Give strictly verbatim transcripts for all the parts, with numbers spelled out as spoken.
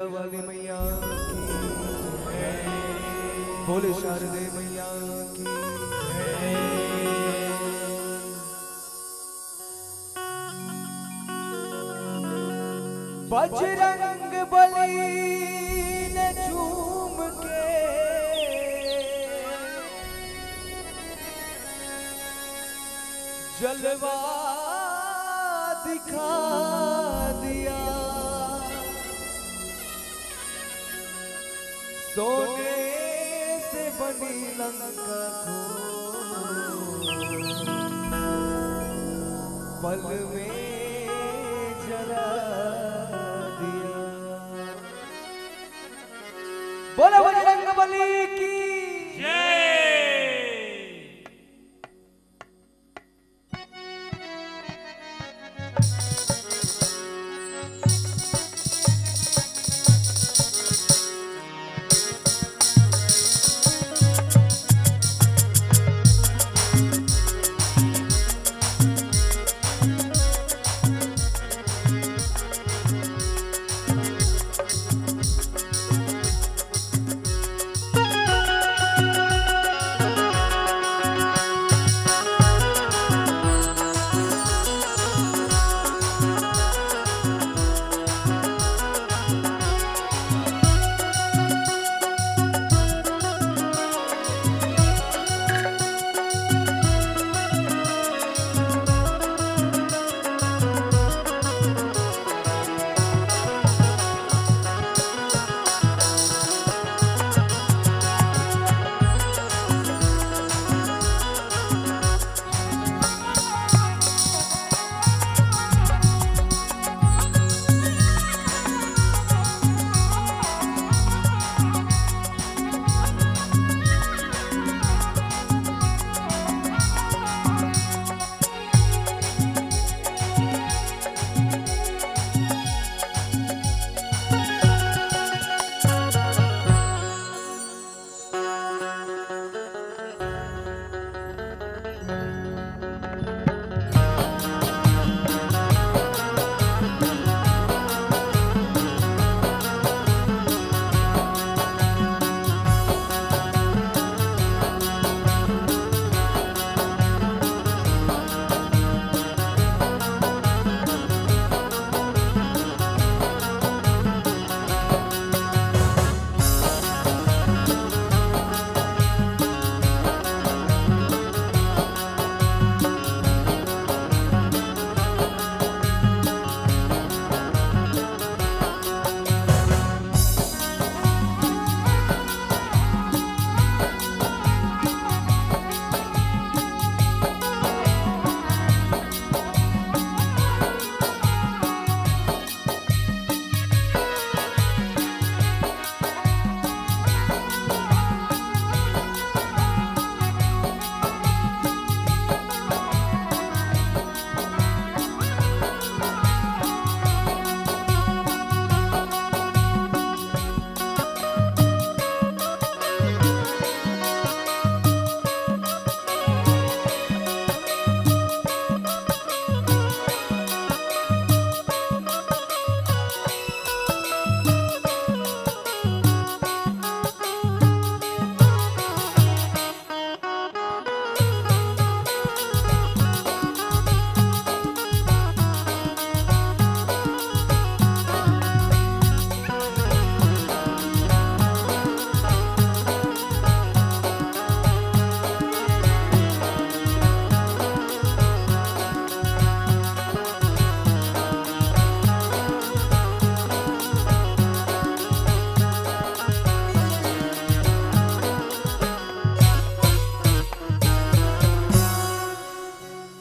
वाली मैया की, बोले शारदे मैया की। बजरंग बली ने झूम के जलवा दिखा दिया। सोने से बनी लंका को पल में जला दिया। बोलो बजरंग बली की जय।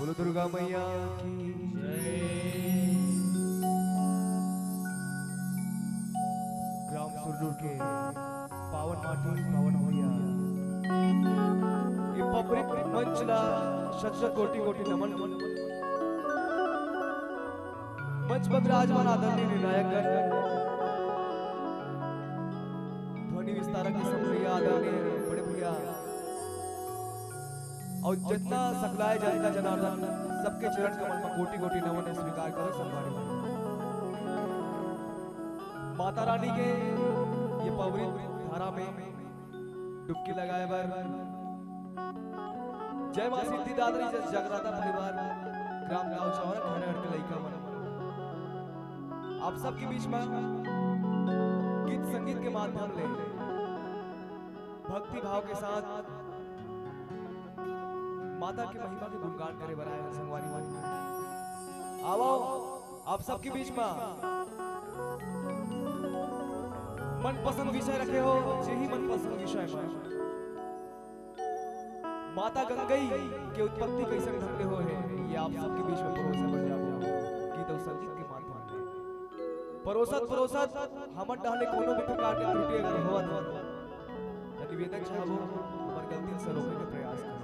बोलो दुर्गा मैया की जय। ग्राम सुरनूर के पावन माटी, पावन भुइयां, ये पब्लिक मंच ला शत शत कोटि कोटि नमन। मंच पर विराजमान आदरणीय निर्णायकगण, ध्वनि विस्तारक के समरैया आदरणीय बड़े भैया, अउ जितना सकलाय जनता जनार्दन, सबके चरण कमल में कोटि कोटि नमन स्वीकार करो, सम्मानित। माता रानी के ये पावनी धारा में डुबकी लगाए बर जय माँ सिद्धिदात्री जस जगराता परिवार, ग्राम गांव चौरा खरहर के लइका मन, आप सबके बीच में गीत संगीत के माध्यम ले भक्ति भाव के साथ माता के महिमा के गुणगान करे बर आए हैं संगवारी मन। आवो, आप सबके बीच में मनपसंद विषय रखे हो, जेही मनपसंद विषय में माता गंगई के उत्पत्ति कैसन ढंग ले होहे, ये आप सबके बीच में परोसे बर जाबो गीत अउ संगीत के माध्यम ले। परोसत परोसत हमर डहले कोनो भी प्रकार के त्रुटि अगर होवत हो, त निवेदन चाहबो, हमर गलती से रोके के प्रयास करो।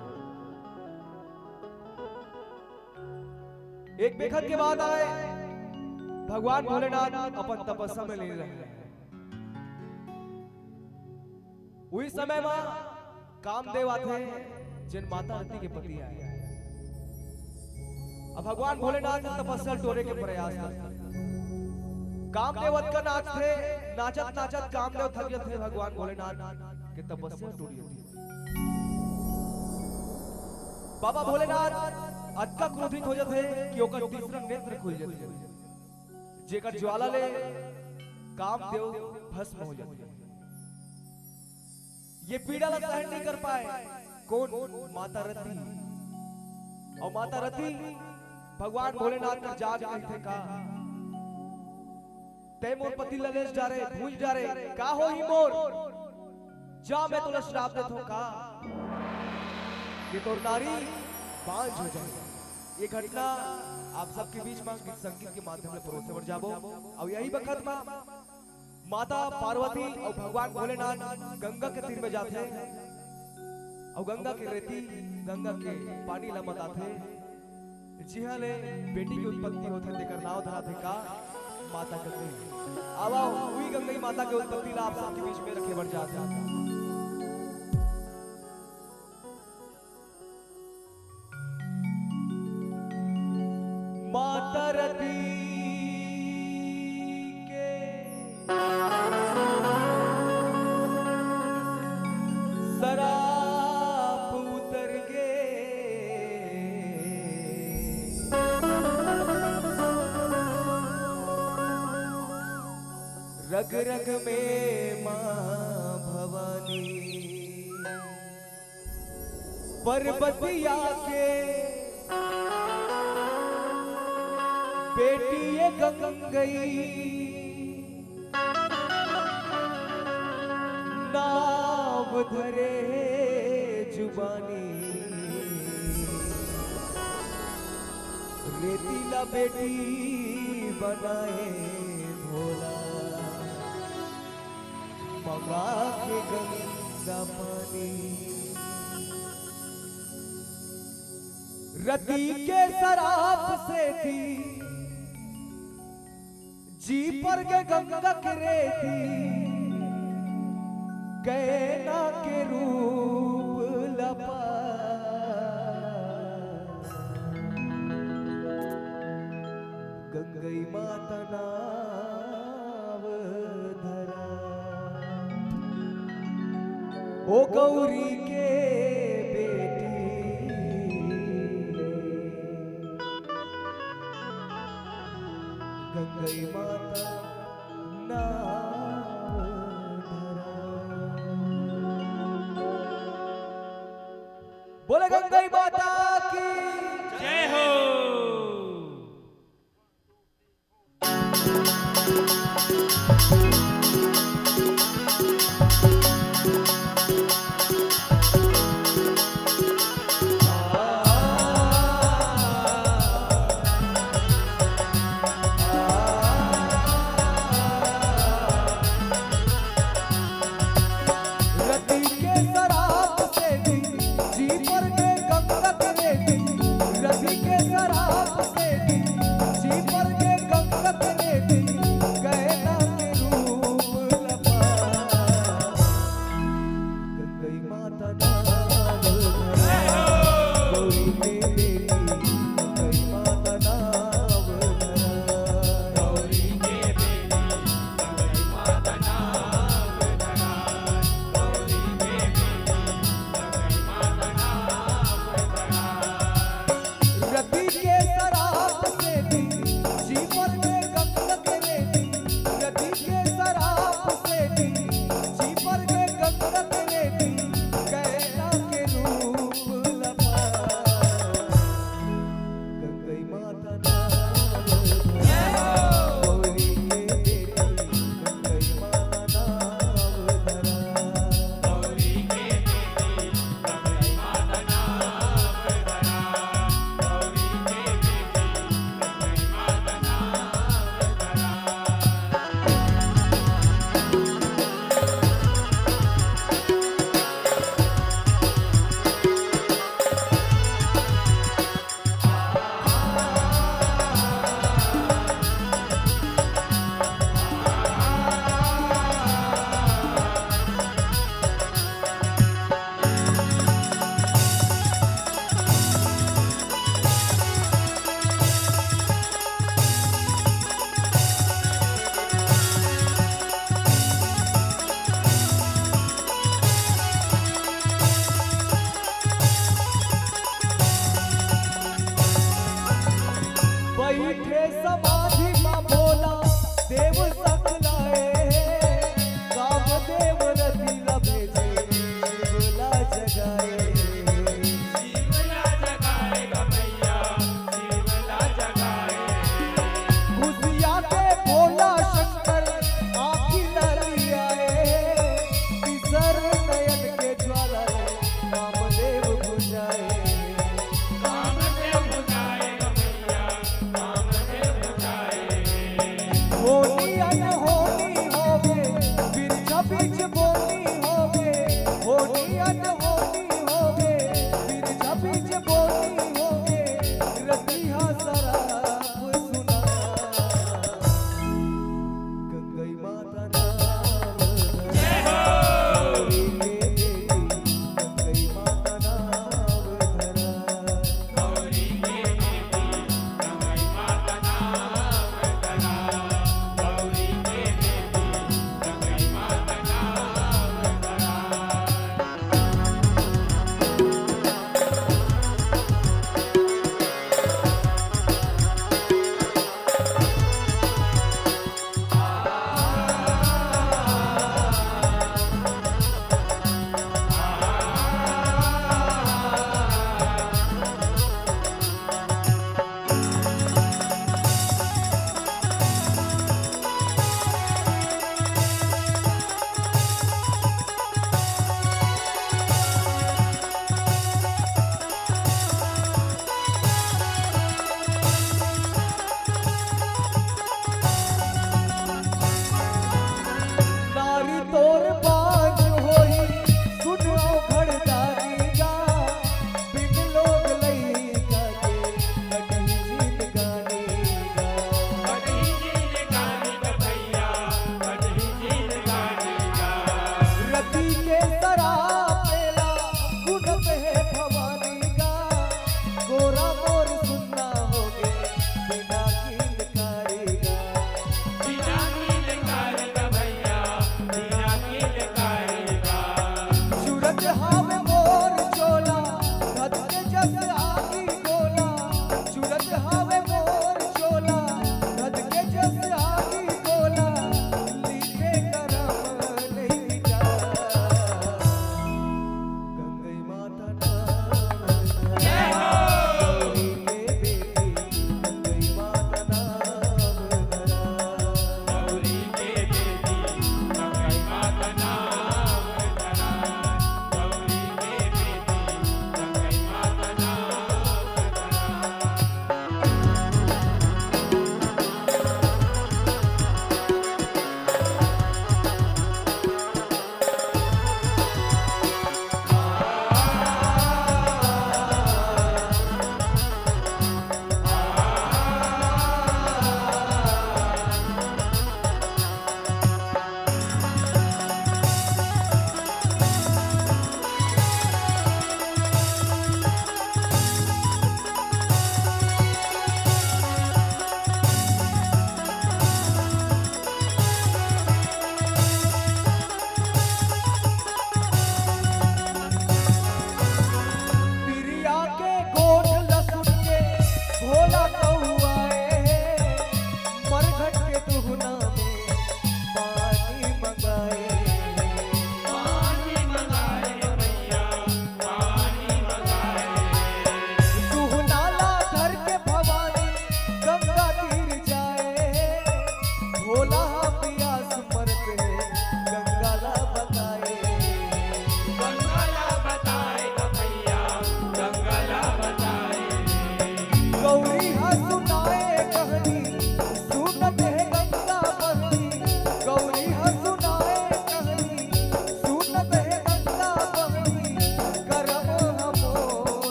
एक बेखत के बाद आए, भगवान भोलेनाथ अपन तपस्या में लीन रहे। उही समय म कामदेव आथे, जेन माता रति के पति आए। अब भगवान भोलेनाथ के तपस्या टोरे के प्रयास करथे। कामदेव अतका नाचथे, नाचत नाचत कामदेव थक जथे, भगवान भोलेनाथ के तपस्या टूट जथे। बाबा भोलेनाथ अतका क्रोधित हो जथे कि ओकर तीसरा नेत्र खुल जथे, जेकर ज्वाला ले कामदेव भस्म हो जथे। ये पीड़ा ला सहन नहीं कर पाए। कौन? माता रति। अउ माता रति भगवान भोलेनाथ कर जाके कहिथे का, "तैं मोर पति ला लेस डारे, भूंज डारे, का होही मोर? जा, मैं तोला श्राप देथों का, कि तोर नारी बांझ हो जाए।" ये घटना आप सबके बीच में गीत संगीत के माध्यम ले परोसे बर जाबो। अउ यही बखत में माता पार्वती अउ भगवान भोलेनाथ गंगा के तीर में जाथे अउ गंगा के रेती, गंगा के पानी ला मताथे, जिहां ले बेटी के उत्पत्ति होथे, तेकर नाव धराथे का, माता गंगई। आवा, उही गंगई माता के उत्पत्ति ला आप सबके बीच में रखे बर जात हे। माता रति के सराप उतर गे, रग रग में माँ भवानी। पर्वतिया के बेटी ये गंगई, नाव धरे जुबानी, रेतीला बेटी बनाए भोला, मंगा के गंगा पानी। रति के सराप सेती जी पर के गंगा के रेती, गैना के रूप लपा। गंगई माता नाव धरा, ओ गौरी के बेटी, गंगई माता नाव धरा। बोले गंगई माता की जय हो। रति के सराप सेती जी पर के गंगा के बीच बोनी होगे, होनी अनहोनी होगे, बीच बीच बोनी होगे, रतिहा शराब सुना। गंगई माता नाम धरा, गंगई माता नाम धरा।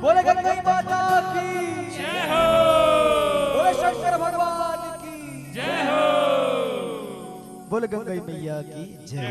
बोले गंगई माता की जय हो। बोले शंकर भगवान की जय हो। बोले गंगई मैया की जय।